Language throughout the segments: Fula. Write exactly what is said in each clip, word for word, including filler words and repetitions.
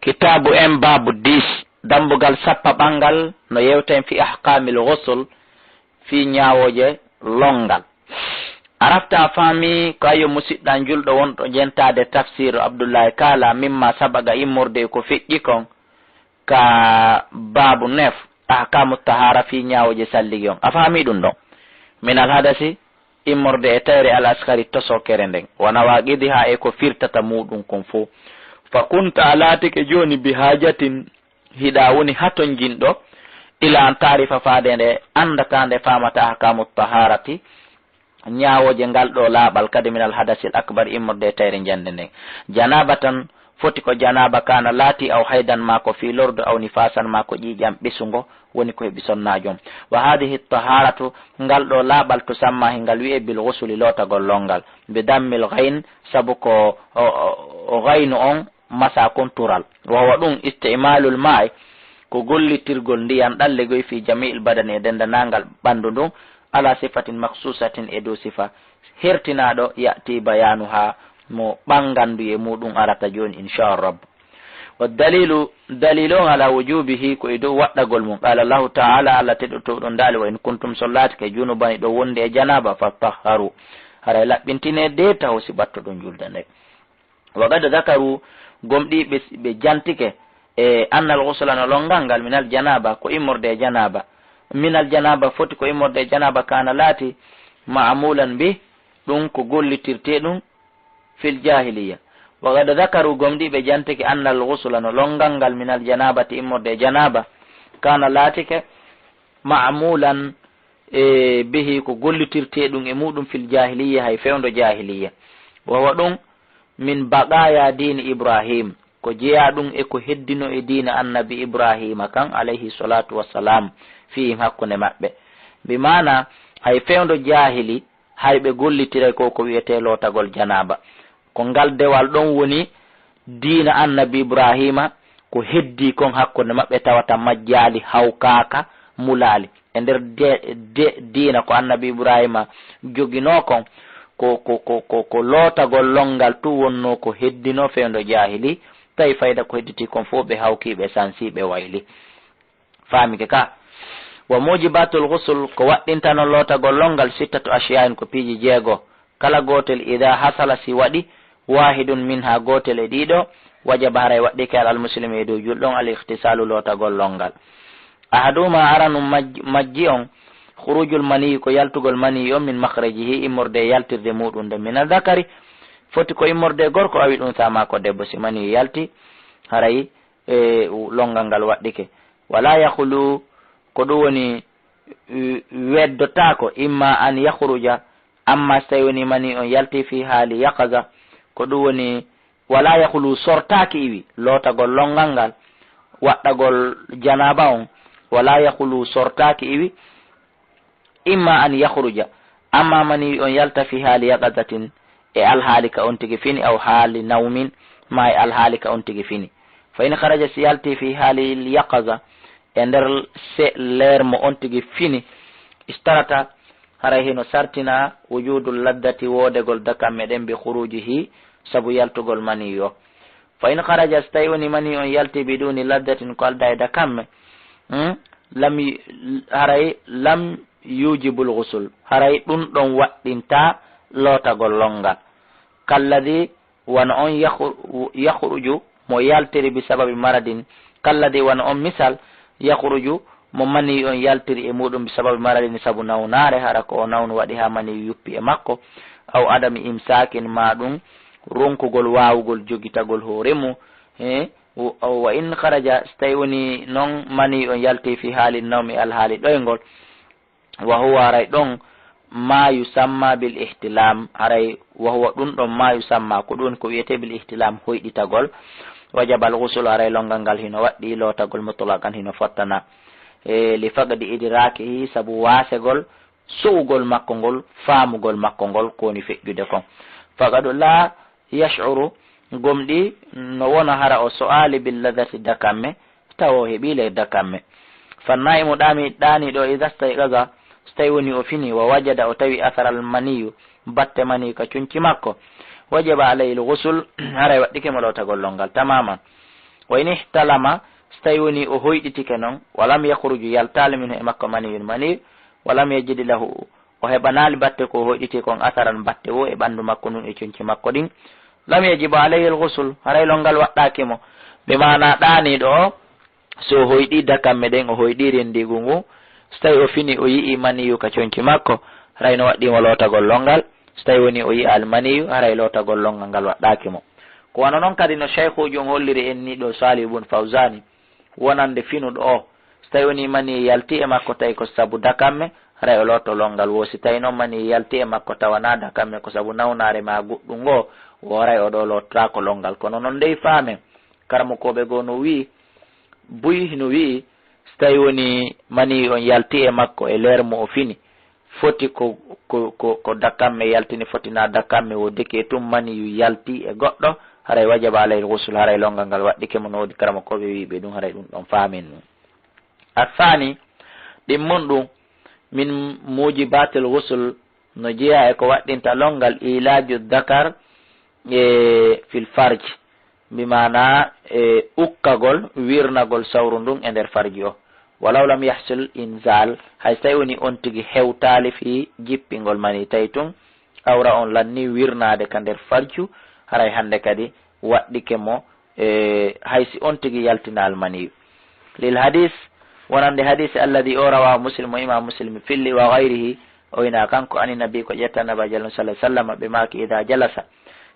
Kitaabu en, baabu dix, dambugal sappaɓangal, no yewta en fi ahkaamil ghusl, fi ñaawooje lonngal. Arafta, a faami ko ayo musiɗɗo an julɗo wonɗo jentaade tafsiru Abdullahi Kaala, mimma sabaga, immorde e ko feƴƴi kon, ka baabu nef, ahkaamu tahaara fi ñaawooje salligi on. A faami ɗum ɗon? Min al hadasi, immorde e tayre al asgari tosokere nden, wa nawaaqidiha, e ko firtata muuɗum kon fow. Fa kunta, a laatike jooni, bi haajatin, hiɗa woni hatonjinɗo, ila an taarifa, faade nde anndata, nde faamata, ahkaamu tahaarati, ñaawooje ngal ɗo laaɓal kadi, min al hadasil akbar, immorde e tayre njande nden. Janaabatan, foti ko janaaba, kaana laati, aw haydan, maa ko fii lordu, aw nifaasan, maa ko ƴiiƴam ɓesungo, woni ko heɓi sonnaajo on. Wa haadihi tahaaratu, ngal ɗo laaɓal, tusamma, hingal wi'e bil ghusuli, lootagol lonngal, bi dammil ghayn, sabu ko o, o, o ghaynu on masa kon tural. Wa huwa ɗum, istimaalul maa'i, ko gollitirgol ndiyan ɗan legoy, fi jamiil badani, e denndanangal ɓanndu ndun, ala sifatin makhsuusatin, e dow sifa hertinaaɗo, ya'ti bayaanuha, mo ɓangandu e muuɗum arata jooni, inshaa Rabb. Wa daliilu, daliilu on ala wujuubihi, ko e dow waɗɗagol mum. Qaala Allahu ta'aala, Alla teɗɗo to ɗon daali, wa in kuntum, so laatike, junuban, hiɗon wondi e janaaba, fatahharu, haray laɓɓintinee de taho si ɓattoɗon julde nde. Wa qad dhakaru, gomɗii ɓe, ɓe jantike, e annal ghusla, no lonngal ngal, minal janaaba, ko immorde e janaaba. Minal janaaba, foti ko immorde e janaaba, kaana, laati, ma'mulan bih, ɗum ko gollitirtee ɗum fil jaahiliyya. Wa qad dhakaru, gomɗii ɓe jantike, annal ghusla, no lonngal ngal, minal janaabati, immorde e janaaba, kaana, laatike, ma'mulan, e, bihi, ko gollitirtee ɗum e muuɗum, fil jaahiliyya, hay fewndo jaahiliyya. Wa huwa ɗum, min baqaaya diini Ibrahim, ko jeyaa ɗum e ko heddino e diina annabi Ibrahima kan, alayhi salatu wassalam, fihim, hakkunde maɓɓe. Bi maana, hay fewndo jaahili, hay ɓe gollitiray ko, ko wi'etee lootagol janaaba. Ko ngal dewal ɗon woni diina annabi Ibrahima, ko heddii kon hakkunde maɓɓe tawata majjaali, hawkaaka, mulaali. E nder de-, de-, diina ko annabi Ibrahima joginoo kon, ko, ko, ko, ko, ko lootagol lonngal tun wonnoo ko heddinoo fewndo jaahili, tawi fayda ko hedditii kon fow ɓe hawkii, ɓe sansii, ɓe wayli. Faamike ka? Wa mujibatul ghusl, ko waɗɗinta non lootagol lonngal, sittatu ashyain, ko piiji jeego. Kala gootel, ida hasala, si waɗi, wahidun minha, gootel e ɗiɗo, wajaba, haray waɗɗike, alal muslimi, e dow julɗo on, al ightisalu, lootagol lonngal. Ahaduhuma, aranun majji, majji on, khurujul mani, ko yaltugol mani on, min makhrajihi, immorde e yaltirde muuɗum nden, mina dhakari, foti ko immorde e gorko, awi unsa, maa ko debbo, si mani yalti, haray e lonngal ngal waɗɗike. Wala yakhlu, ko ɗum woni, w-, weddotaako, imma an yakhruja, amma so tawi woni mani on yalti fi haali yaqaza, ko ɗum woni, wala yakhlu, sortaaki iwi, lootagol lonngal ngal, waɗɗagol janaaba on, wala yakhlu, sortaaki iwi, imma an yakhruja, amma mani on yalta fi haali yaqazatin, e alhaali ka on tigi fini, aw haali nawmin, ma e alhaali ka on tigi fini. Fa in kharaja, si yalti, fi haali yaqaza, e nder se-, leer mo on tigi fini, istarata, haray hino sartina, wujudul laddati, woodegol dakamme ɗen, bi khurujihi, sabu yaltugol mani o. Fa in kharaja, so tawi woni mani on yalti, biduni laddatin, ko aldaa e dakamme, hmm? Lam yu-, haray lam yujibul ghusl, haray ɗum ɗon waɗɗinta lootagol lonngal. Kalladi, wano on yakhru-, yakhruju, mo yaltiri bi sababi maradin, kalladi, wano on misal, yakhruju, mo mani on yaltiri e muɗum bi sababi maradin, sabu nawnaare, hara ko o nawnu waɗi haa mani yuppi e makko, aw adami imsakin, ma ɗum ronkugol waawugol jogitagol hoore mum, he, wa, wa in kharaja, so tawi woni non mani on yalti fi haali nawmi, alhaali ɗoyngol, wa huwa, haray ɗon, ma yusamma bil ihtilam, haray wa huwa ɗum ɗon, ma yusamma, ko ɗum ko wiyetee bil ihtilam, hoyɗitagol, wajabal ghusl, haray lonngal ngal hino waɗɗi, lootagol mutlaqan hino fottana, e, li faqdi idrakihi, sabu waasegol so'ugol makko ngol, faamugol makko ngol, ko woni feƴƴude kon. Faqad la yash'uru, gomɗii no wona hara o so'aali bil ladati dakamme, tawa o heɓii le dakamme. Fannaimu ɗaami-, ɗaaniiɗo iza stayqaza, so tawi woni o fini, wa wajada, o tawi atharal maniyu, batte mani ka cunci makko, wajaba alayhi al ghusl, haray waɗɗike mo lootagol lonngal tamaman. Wa in ihtalama, so tawi woni o hoyɗitike noon, wa lam yakhruju, yaltaali minhu e makko maniyun mani, wa lam yajid lahu, o heɓanaali batte ko o hoyɗiti kon asaran batte wo e ɓanndu makko ndun e conci makko ɗin, lam yajibu alayhi al-ghusl, haray lonngal waɗɗaaki mo. Bi maana ɗaaniiɗo o, so o hoyɗii dakamme ɗen, o hoyɗii renndiigu ngu, so tawi o fini o yi'ii maniyu ka conci makko, haray no waɗɗii mo lootagol lonngal, so tawi woni o yi'aali maniyu, haray lootagol lonngal ngal waɗɗaaki mo. Ko wano non kadi no shaykhuujo on holliri en nii ɗoo, Saalih ibn Fawzaani, wonande finuɗo o, so tawi woni mani yalti e makko tawi ko sabu dakamme, haray o looto lonngal woo. Si tawi non mani yalti e makko tawa naa dakamme, ko sabu nawnaare maa goɗɗum ngoo, wo haray o ɗoo loototaako lonngal. Kono non dey faamen, karamokooɓe goo no wi'i, buy no wi'i, so tawi woni mani on yalti e makko e leer mo o fini, foti ko, ko, ko, ko dakamme yaltini, foti naa dakamme, wo deke tun maniyu yalti e goɗɗo, haray wajaba alayhi al-ghusl, haray lonngal ngal waɗɗike mo, no woodi karamokooɓe wi'iɓe ɗum, haray ɗum ɗon faamen ɗum. Athani, ɗimmun ɗum, min mujibatil ghusl, no jeyaa e ko waɗɗinta lonngal, ilaju dhakar, e, fil farj, bi maana, e, ukkagol, wirnagol sawru ndun e nder farji o. Walaw lam yahsul inzal, hay so tawi woni on tigi hewtaali fii jippingol mani, tawi tun awra on lanni wirnaade ka nder farju, haray hannde kadi waɗɗike mo, e, hay si on tigi yaltinaali maniyu. Lil hadis, wonande hadis alladhi o rawahu Muslim, mo Imam Muslim filli, wa ghayrihi, o ina kanko, ani nabi, ko ƴetta Nabaajo Allah sallallahu alaihi wasallam, ɓe maaki, idha jalasa,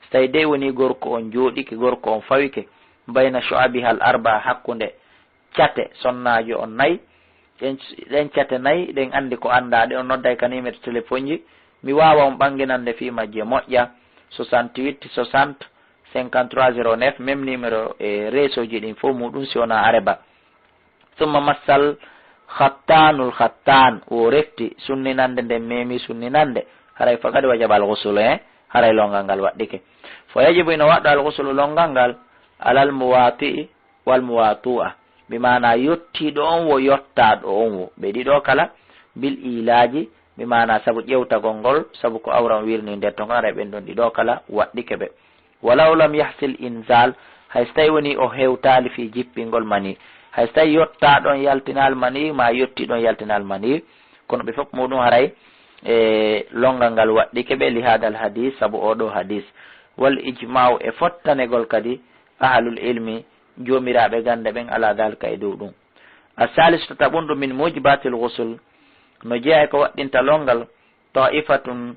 so tawi dey woni gorko on jooɗike, gorko on fawike, bayna shu'abiha al arba'a, hakkunde cate sonnaajo on nayi, ɗen, ɗen cate nayi, ɗen anndi ko anndaaɗe, on nodday ka numéro téléphone ji, mi waawa on ɓannginande fii majje moƴƴa, soixante-huit soixante cinquante-trois zéro neuf, même numéro e réseau ji ɗin fof muɗum si wonaa areba. Summa massal khattanul khattan, wo refti sunninande nden memi sunninande, haray faqad wajaba al ghusl, eh, haray longal ngal waɗɗike. Fa yajibu, ina waɗɗo al ghusl longal ngal, alal muwati'i wal muwatu'a, bi maana yottiiɗo on wo yottaaɗo on wo, ɓe ɗiɗo kala, bil ilaji, bi maana sabu ƴewtagol ngol, sabu ko awra on wirni nder ton, haray ɓen ɗon ɗiɗo kala waɗɗike ɓe. Walaw lam yahsil inzal, hay so tawi woni o hewtaali fii jippingol mani, hay so tawi yottaaɗo on yaltinaali mani, ma yottiiɗo on yaltinaali mani, kono ɓe fof muɗum haray, e, longal ngal waɗɗike ɓe, li hadal hadis, sabu oo ɗoo hadis. Wal ijma'u, e fottanegol kadi ahlul ilmi, joomiraaɓe gannde ɓen, ala dhalika, e dow ɗum. As-salisu, tataɓunɗo, min mujibatil ghusl, no jeyaa e ko waɗɗinta longal, ta'ifatun,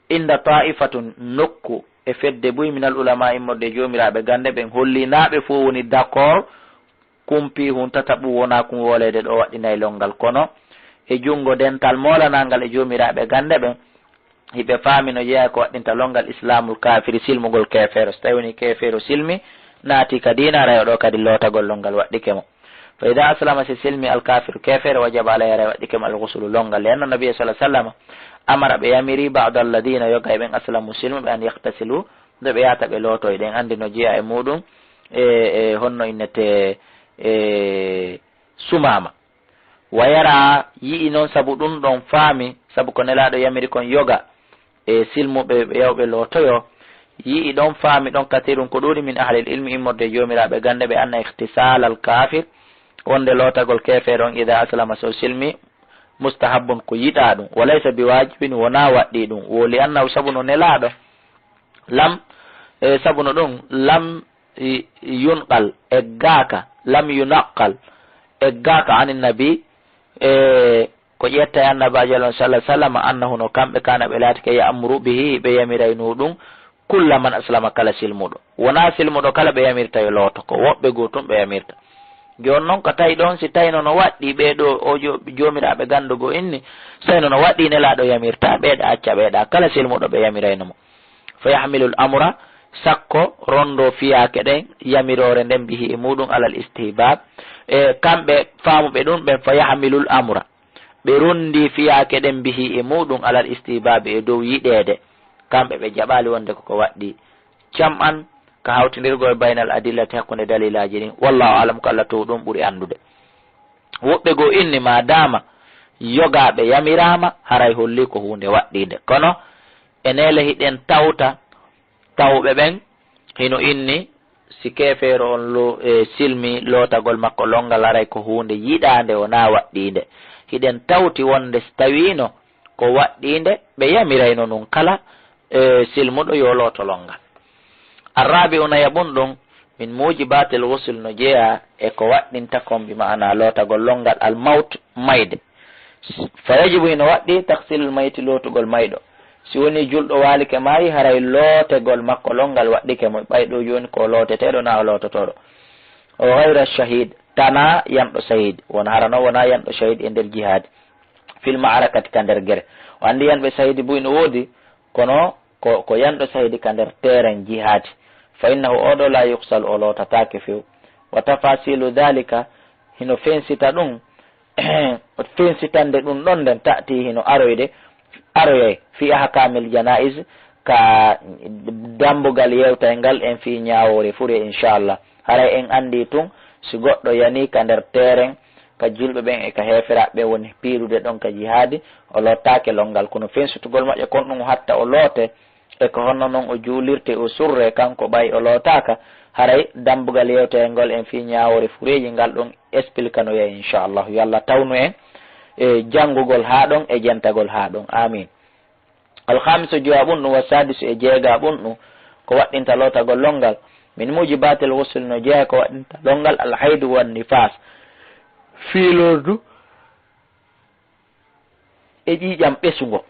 inda ta'ifatun, nokku e fedde buy, minal ulama, immorde e joomiraaɓe gannde ɓen, hollinaaɓe fof woni d'accord, kumpi hun tataɓu wonaa kun wooleede ɗo waɗɗinay longal, kono e junngo dental moolanangal e joomiraaɓe gannde ɓen, hiɓe faami no jeyaa ko waɗɗinta longal islamul kafiri, silmugol keefeero. So tawi woni keefeero silmi, naati ka diina, haray o ɗo kadi lootagol longal waɗɗike mo. Fa ida aslama, si silmi al kafiru keefeero, wajaba alay, haray waɗɗike mo al ghuslu, longal. Li anna nabiyya sallallahu alaihi wasallam amara, ɓe yamiri, ba'da alladhina, yoga e ɓen, aslamu, silmi ɓe, an yaghtasilu, nde ɓe yaata ɓe looto. Eɗen anndi no jeyaa e muɗum, e, e honno innete, e, Sumaama. Wa yara, yi'i noon, sabu ɗum ɗon faami, sabu ko Nelaaɗo yamiri kon yoga e silmuɓe, ɓe yaw ɓe lootoyo, yi'i ɗon, faami ɗon, kathirun, ko ɗuuɗi, min ahlil ilmi, immorde e joomiraaɓe gannde ɓe, anna ightisalal kafir, wonde lootagol keefeero on, ida aslama, so silmi, mustahabbun, ko yiɗaa ɗum, wa laysa bi wajibin, wonaa waɗɗii ɗum, wo li annahu, sabu no Nelaaɗo, lam, e, sabu no ɗum, lam, i-, yunqal, eggaaka, lam yunaqqal, eggaaka anin nabi, e, ko ƴetta e annabaajo Allah on, sallallahu alaihi wasallam, annahu, no kamɓe, kana, ɓe laatike, ya'muru bihi, ɓe yamirayno ɗum, kulla man aslama, kala silmuɗo. Wonaa silmuɗo kala ɓe yamirta yo looto, ko woɓɓe goo tun ɓe yamirta. Jooni non, ko tawi ɗon, si tawino no waɗɗii ɓee ɗoo, o jo-, joomiraaɓe gannde goo inni, si tawino no waɗɗii, Nelaaɗo yamirta ɓee ɗa, acca ɓee ɗa, kala silmuɗo ɓe yamirayno mo. Fa yahmilul amra, sakko rondo fiyaake ɗen, yamiroore nden, bihi, e muɗum, alal istihbab. E kamɓe faamuɓe ɗum ɓen, fa yahmilul amra, ɓe rondi fiyaake ɗen, bihi, e muɗum, alal istihbab, e dow yiɗeede. Kamɓe ɓe jaɓaali wonde koko waɗɗii. Cam'an, ka hawtindirgol, baynal adillati, hakkunde dalilaaji ɗin. Wallahu a'lam, ko Allah to ɗum ɓuri anndude. Woɓɓe goo inni, ma dama yogaaɓe yamiraama, haray holli ko huunde waɗɗiinde. Kono e neele hiɗen tawta, tawɓe ɓen hino inni, si keefeero on lo-, e, silmi lootagol makko lonngal, haray ko huunde yiɗaande, wonaa waɗɗiinde. Hiɗen tawti wonde si tawiino ko waɗɗiinde, ɓe yamirayno nun kala, e, silmuɗo yo looto lonngal. Arrabi'u, nayaɓun ɗum, min mujibatil ghusl, no jeyaa e ko waɗɗinta kon, bi ma'ana lootagol lonngal, al mawt, mayde. Fa yajibu, hino waɗɗi, taghsilul mayyiti, lootugol mayɗo. Si wonii julɗo waalike maayi, haray lootegol makko lonngal waɗɗike mo, ɓay ɗoo jooni ko looteteeɗo naa o loototooɗo. O ghayra shahid, tanaa yanɗo shahid, won hara non wonaa yanɗo shahid e nder jihaadi. Fil ma'arakati, ka nder gere. O anndi yanɓe shahidi buy no woodi, kono ko, ko yanɗo shahidi ka nder terrain jihaadi. Fa innahu, oo ɗoo, la yughsal, o lootataake few. Wa tafasilu dhalika, hino fensita ɗum, fensitande ɗum ɗon nden, ta'ti, hino aroyde, aroyay, fi ahkamil janaiz, ka dambugal yewtayngal en fii ñaawoore fure, inchallah. Haray en anndi tun, si goɗɗo yanii ka nder terrain, ka julɓe ɓen e ka heeferaaɓe ɓen woni piirude ɗon ka jihaadi, o lootaake lonngal. Kono fensitugol maƴƴe kon ɗum hatta o loote, e ko honno non o juulirte, o surre, kanko ɓay o lootaaka, haray dambugal yewtayngol en fii ñaawoore fureeji ngal ɗon expliquanoyay, inchallah. Yo Allah tawnu en e janngugol haa ɗon e jentagol haa ɗon. Amin. Alhamisu, jowaɓun ɗum, wa sadisu, e jeegaɓun ɗum, ko waɗɗinta lootagol lonngal. Min mujibatil ghusl, no jeyaa ko waɗɗinta lonngal, alhaydu wan nifas, fiilordu e ƴiiƴam ɓesungo.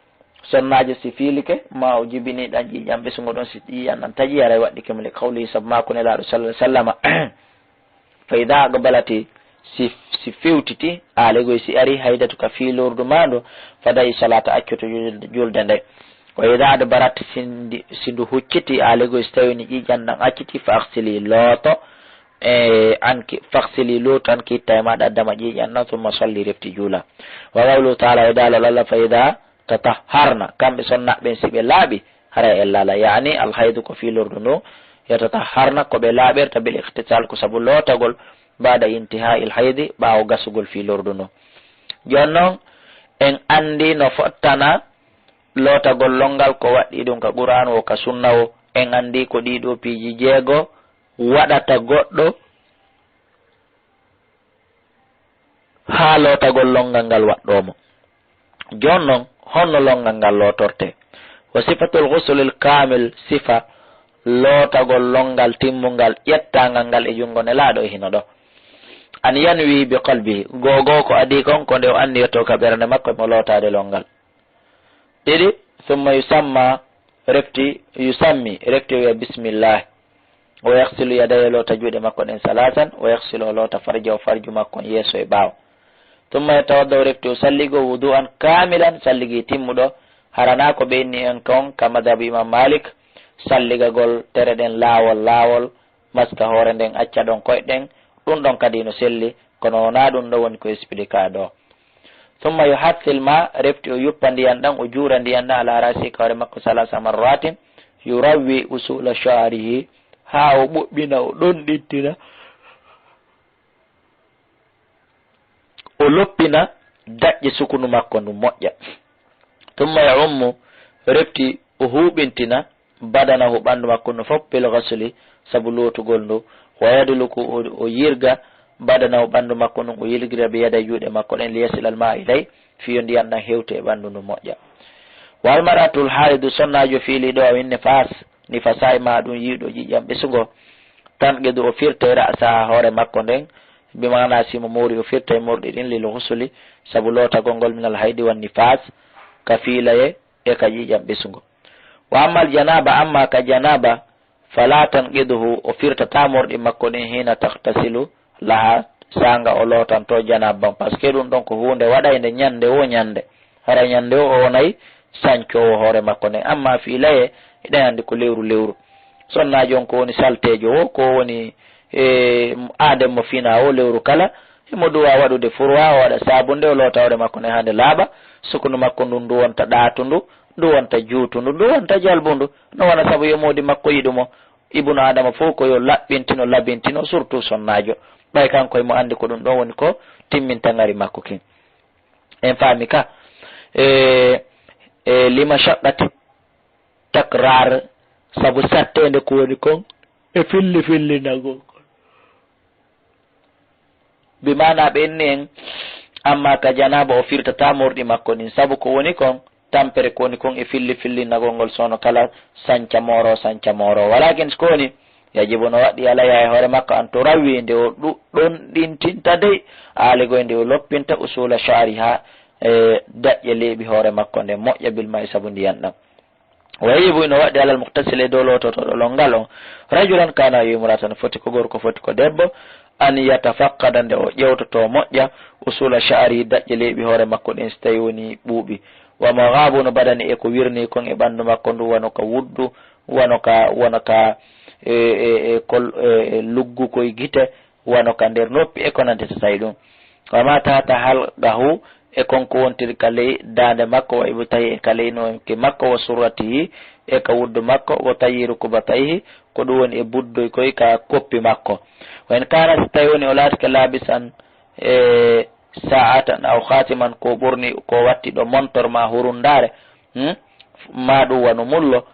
Sonnaajo si fiilike, maa o jibinii ɗan ƴiiƴam ɓesungo ɗon, si ƴiiƴam ɗan taƴi, haray waɗɗike mo, li qawlihi, sabu maaku Nelaaɗo sallallahu alaihi wasallama, fa idha aqbalati, si, si fewtiti, aalegoy si ari, haydatuka, fiilordu maa ndu, fada'i salata, accoto jul-, julde nde. Wa idha adbarat, si ndi, si ndu hucciti, aalegoy si tawi ni ƴiiƴam ɗan acciti, fa aghsili, looto, e, anki, faghsili, lootu, anki, itta e maaɗa, dama ƴiiƴam ɗan, thumma salli, refti juula. Wa qawluhu ta'ala, e daalol Allah, fa idha tatahharna, kamɓe sonnaaɓe ɓen si ɓe laaɓi, haray e laala, yaani alhaydu ko fiilordu ndu, yatatahharna, ko ɓe laaɓirta, bil ightisal, ko sabu lootagol, ba'da intiha'il haydi, ɓaawo gasugol fiilordu ndu. Jooni non, en anndi no fottana lootagol lonngal, ko waɗɗii ɗum ka Qur'aan woo, ka sunna woo, en anndi ko ɗii ɗoo piiji jeego waɗata goɗɗo haa lootagol lonngal ngal waɗɗoo mo. Jooni non, honno lonngal ngal lootortee? Wa sifatul ghuslil kaamil, sifa lootagol lonngal timmungal, ƴettaangal ngal e junngo Nelaaɗo e hino ɗoo. An yanwi bi qalbihi, goo goo ko adii kon, ko nde o anniyotoo ka ɓernde makko, mo lootaade lonngal. Ɗiɗi, summa yusamma, refti, yusammi, refti wi'a bismillah. Wa yaghsilu yadayhi, loota juuɗe makko ɗen salaasan, wa yaghsilu, o loota farjahu, farju makko on yeeso e ɓaawo. Summa yatawadda, refti o salligo, wudu'an kaamilan, salligi timmuɗo, hara naa ko ɓe inni en kon ka madhabu Imam Malik, salligagol tere ɗen laawol laawol, maska hoore nden, acca ɗon koyɗe ɗen, ɗun ɗon kadi no selli, kono wonaa ɗun ɗon woni ko expliqué ɗoo. Summa yuhassil ma, refti o yuppa ndiyan ɗan, o juura ndiyan ɗan, ala ra'sihi, ka hoore makko, salasa marratin, yurawwi usula sha'rihi, haa o ɓuɓɓina, o ɗonɗintina, o loppina daƴƴe sukunu makko ndun moƴƴa. Summa ya'ummu, refti o huuɓintina, badanahu, ɓandu makko ndun fof, bil ghusli, sabu lootugol ndu. Wa yadluku, o, o yirga, badanahu, ɓandu makko ndun, o yilgira, bi yaday, juuɗe makko ɗen, li yasila al ma'a ilay, fii yo ndiyan ɗan hewtu e ɓandu ndun moƴƴa. Wal mar'atul haidu, sonnaajo fiiliiɗo, aw nifaas, nifasa, e maa ɗun yiiɗo ƴiiƴam ɓesungo, tanqidu, o firtay, ra'saha, hoore makko nden, bi maana si mo moori, o firtay morɗi ɗin, lil ghusli, sabu lootagol ngol, minal haydi wan nifaas, ka fiilaye e ka ƴiiƴam ɓesungo. Wa ammal janaba, amma ka janaba, fala tanqiduhu, o firtataa morɗi makko ɗin, hina taghtasilu laha, saanga o lootanto janaba on, parce que ɗun ɗon ko huunde waɗaynde ñande woo ñande, hara ñande woo o wonay sancoowo hoore makko nden. Amma fiilaye, hiɗen anndi ko lewru lewru. Sonnaajo on ko woni salteejo woo, ko woni, e, aaden mo fina woo, lewru kala, himo duwa waɗude furwa, o waɗa saabunde, o loota hoore makko nden haa nde laaɓa, sukunu makko ndun ndu wonta ɗaatundu, ndu wonta juutundu, ndu wonta jalbundu, no wona sabu yo moodi makko yiɗu mo. Ibnu Aadama fof ko yo laɓɓintino, labintino, surtout sonnaajo. Ɓay kanko himo anndi ko ɗun ɗon woni ko timminta ŋari makko kin. En faami ka? E, e, li mashaqqati takrar, sabu satteende ko woni kon, e filli fillinagol ngol. Bi maana ɓe inni en, amma ka janaaba o firtata morɗi makko ɗin, sabu ko woni kon, tampere ko woni kon e filli fillinagol ngol, sono kala sanca mooro, sanca mooro. Walakin ko woni, yajibu no waɗɗi alayha e hoore makko, an turawwi nde o ɗu-, ɗonɗintinta dey, aaligoy nde o loppinta usula sha'riha, e daƴƴe leeɓi hoore makko nde moƴƴa bil ma'i sabu ndiyan ɗan. Wa yajibu ino waɗɗi alal muhtasili e dow loototooɗo lonngal on, rajulan kana aw imra'atan, foti ko gorko, foti ko debbo, an yatafaqqada nde o ƴewtoto moƴƴa, usula sha'ri daƴƴe leeɓi hoore makko ɗen si tawi woni ɓuuɓi. Wa ma ghabu no badani e ko wirni kon e ɓanndu makko ndu wano ka wuddu, wano ka, wano ka, e, e, e kol-, e, e luggu koy gite, wano ka nder noppi e ko nanndi tawi ɗum. Wa ma tahta halqahu e kon ko wontiri ka ley daande makko, wa ibtahi e ka ley nonki makko, wa surratihi e ka wuddu makko, wa tayyi rukubatayhi ko ɗum woni e buddoy koy ka koppi makko. Wa in kana si tawi woni o laatike labisan e sa'atan aw khatiman ko ɓorni ko watti ɗo montor ma hurundaare, hmm? Ma ɗum wano mullo,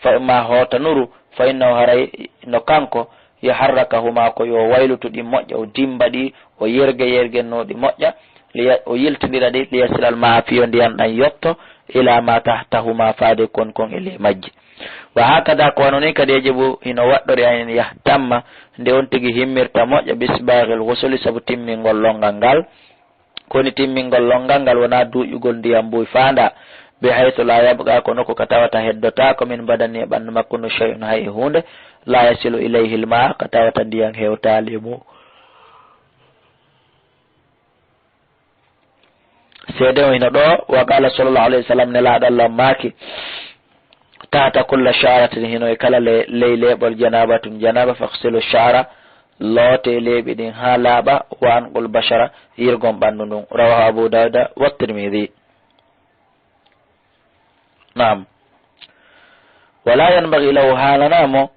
fa ma hootanuru, fa innahu haray no kanko, yaharrakahuma ko yo waylutu ɗi moƴƴa, o dimba ɗi, o yerge yergenno ɗi moƴƴa, liya-, o yiltindira ɗi, liyasilal ma'a fiyo ndiyan ɗan yotto, ila ma tahtahuma faade kon kon e ley majji. Wa hakada ko wano ni kadi yajibu hino waɗɗori an yahtamma nde on tigi himmirta moƴƴa bisbaghil ghusuli sabu timmingol lonngal ngal, ko woni timmingol lonngal ngal wonaa duuƴugol ndiyam mbuy faandaa, bi haythu la yabqa ko nokku ka tawata heddotaako min badani e ɓanndu makko ndu shay'un hay e huunde, la yasilu ilayhi l-ma ka tawata ndiyam hewtaali e mum. Seede o hino ɗo, wa qala sallallahu alayhi wa sallam, Nelaaɗo Allah maaki, tahta kulla sha'ratin hino e kala le-, ley leeɓol janabatun janaba, faghsilu sha'ra, loote leeɓi ɗin haa laaɓa, wa anqul bashara, yirgon ɓanndu ndun. Rawahu Abu Dawuda wa Tirmidhi. Naam. Wala yanbaghi lahu, haananaa mo,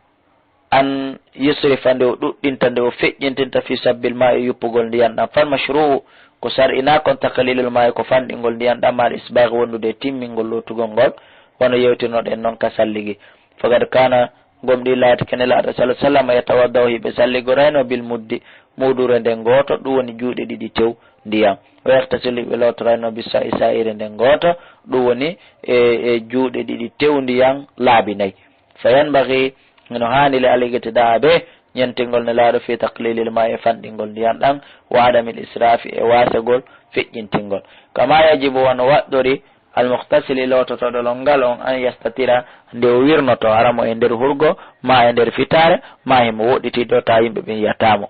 an yusrifa nde o ɗuɗɗinta, nde o feƴƴintinta, fi sabbil ma'i e yuppugol ndiyan ɗan. Fal mashru'u ko sar'inaa kon taqlilul ma'i ko fanɗingol ndiyan ɗan, ma'al isbaghi wondude e timmingol lootugol ngol, wano yewtirnoɗen non ka salligi. Faqad kana gomɗii laatike Nelaaɗo sallallahu alaihi wasallam yatawaddau hiɓe salligorayno bil muddi muudure nden gooto, ɗum woni juuɗe ɗiɗi tew ndiyan. Wa yaghtasilu hiɓe lootorayno bis sa'i sa'ire nden gooto, ɗum woni e, e juuɗe ɗiɗi tew ndiyan laabi nayi. Fa yanbaghi, hino haani, li al-iqtidaa be, ɲentingol Nelaaɗo, fi taqlilil ma'i, e fanɗingol ndiyan ɗan, wa adamil israfi, e waasegol feƴƴintingol. Kama yajibu, wano waɗɗori, al-mughtasili, loototooɗo lonngal on, an yastatira, nde o wirnoto, hara mo e nder hurgo, ma e nder fitaare, ma himo woɗɗiti ɗo, ta yimɓe ɓen yi'ata mo.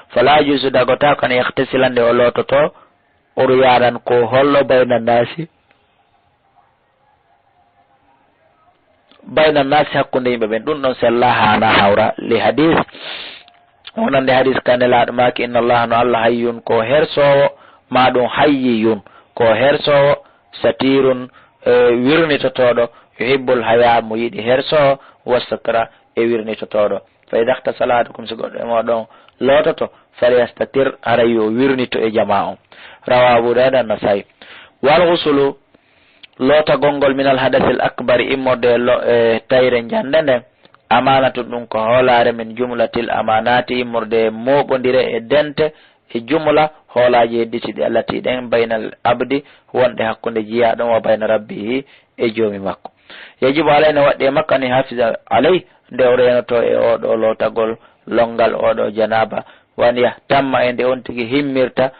Fala yajuzu, dagotaako, an yaghtasila, nde o loototo, uryanan, ko hollo, bayna naasi, bayna naasi, hakkunde yimɓe ɓen, ɗum ɗon sella, haanaa hawra. Li hadis, wonande hadis ka Nelaaɗo maaki, inna Allaha, no Allah, hayyun, ko hersoowo, ma ɗum hayyiyun, ko hersoowo, satirun, e wirnitotooɗo, yuhibbul haya, mo yiɗi hersoowo, wa satra, e wirnitotooɗo. Fa idha ightasala ahadukum, si goɗɗo e mooɗon loototo, falyastatir, haray yo wirnito e jamaa on. Rawahu Abu Dawud an Nasai. Wal ghuslu, lootagol ngol, minal hadasil akbari, immorde e lo-, e tayre njande nden, amanatun, ɗum ko hoolaare, min jumlatil amanati, immorde e mooɓondire e dente, e jumla hoolaaji hedditiiɗi, allati ɗen, baynal abdi, wonɗe hakkunde jiyaaɗo on, wa bayna rabbihi, e joomi makko. Yajibu alayna, waɗɗi e makko, an yuhafiza alay, nde o reenoto e oo ɗoo lootagol, lonngal oo ɗoo janaaba, wa an yahtamma, e nde on tigi himmirta,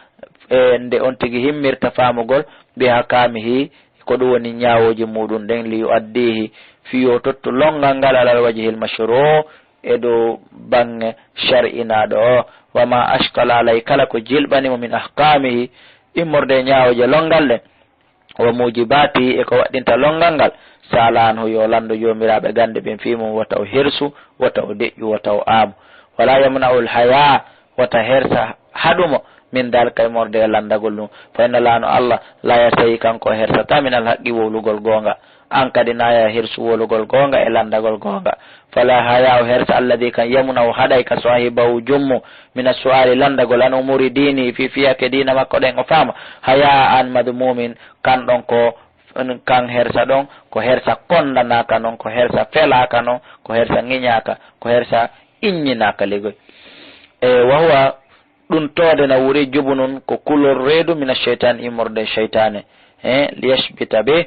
e nde on tigi himmirta faamugol, bi ahkamihi, ko ɗum woni ñaawooje muuɗum ɗen, li yuaddihi, fii yo tottu lonngal ngal, alal wajhil mashru, e dow baŋŋe shar'inaaɗo o, wa ma ashkala alay, kala ko jilɓani mo, min ahkamihi, immorde e ñaawooje lonngal ɗen, wa mujibatihi, e ko waɗɗinta lonngal ngal, sa'ala anhu, yo lanndo joomiraaɓe gannde ɓen fii mum, wota o hersu, wota o deƴƴu, wota o aamu. Wala yamna'ul haya, wota hersa haɗu mo, min dalika, immorde e lanndagol ɗum. Fa inna Allaha, no Allah, la yastahi, kanko o hersataa, minal haqqi, wowlugol goonga. An kadi na ya hirsu wolugol goonga e lanndagol goonga. Fala haya, o hersa, alladi kan yamna'u, haɗay ka sahibahu, jommu, mina su'ali, lanndagol, an umuri dini, fii fiyake diina makko ɗen o faama. Haya an madmumin, kan ɗon ko, kan hersa ɗon, ko hersa kondanaaka non, ko hersa felaaka non, ko hersa ŋiñaaka, ko hersa Iññinaaka ligoy. E, wa huwa, ɗun toode na wuri jubunun ko kulol reedu mina sheytaan immorde sheytaane. E, liyasbita bi,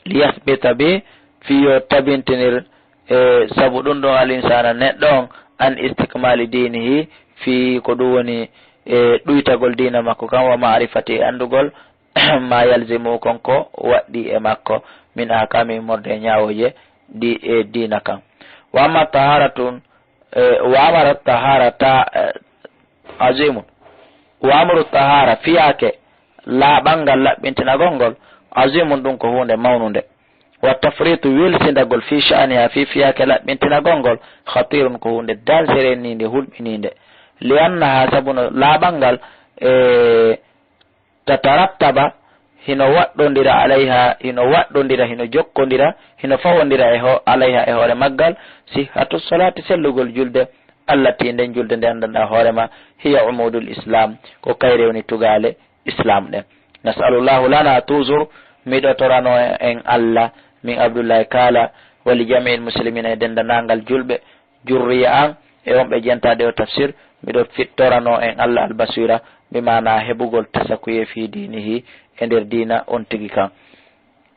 liyasbita bi, fii yo tabintinir, e, sabu ɗun ɗon al insaana neɗɗo on, an istikmaali diinihi, fii ko ɗun woni, e, ɗuytagol diina makko kan, wa maarifati e anndugol, ma yalzimu kon ko waɗɗi e makko, min ahkaami immorde e ñaawooje ɗi e diina kan. Wa amma taharatun, e, wa amara taharata, e, azimun. Wa amru tahara, fiyaake laaɓal ngal, laɓɓintinagol ngol, azimun, ɗun ko huunde mawnunde. Wa tafritu, welsindagol, fi sha'niha, fi fiyaake laɓɓintinagol ngol, khatirun, ko huunde dansereniinde, hulɓiniinde. Li annaha, sabu no laaɓal ngal, e, tatarattaba, hino waɗɗondira alayha, hino waɗɗondira, hino jokkondira, hino fawondira e ho-, alayha, e hoore maggal, sihhatu salaati, sellugol julde, allati, nden julde nde anndanɗaa hoore ma, hiya umudul islam, ko kayre woni tugaale islam ɗen. Nas'alullahu lana, toujours, miɗo torano en Allah, min Abdullahi Kaala, wa li jami'il muslimina, e denndanangal julɓe, jurriya an e on ɓe jentaaɗe o tafsir, miɗo fittorano en Allah albasira, bi maana heɓugol tasakuye fi diinihi, e nder diina on tigi kan.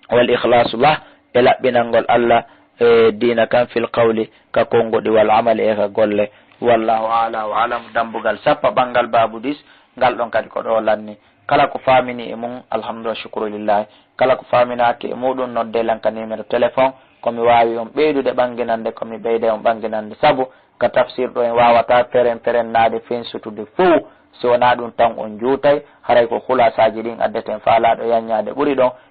Wal ikhlasu lah, e laɓɓinangol Allah, e diina kan, fil qawli, ka konguɗi, wal amali, e ka golle. Wallahu a'la wa a'lam. Dambugal sappo ɓanngal baabu dis, ngal ɗon kadi ko ɗo lanni. Kala ko faamini e mum, alhamdu wa shukru lillahi. Kala ko faaminaaki e muɗum, nodde lan ka numéro téléphone. Ko mi waawi on ɓeydude ɓannginande, ko mi ɓeyday on ɓannginande. Sabu ka tafsir ɗo en waawata peren peren naade fensutude fow. Si wonaa ɗum tan on juutay, haray ko khulasaaji ɗin addeten faalaaɗo yanñaade ɓuri ɗon.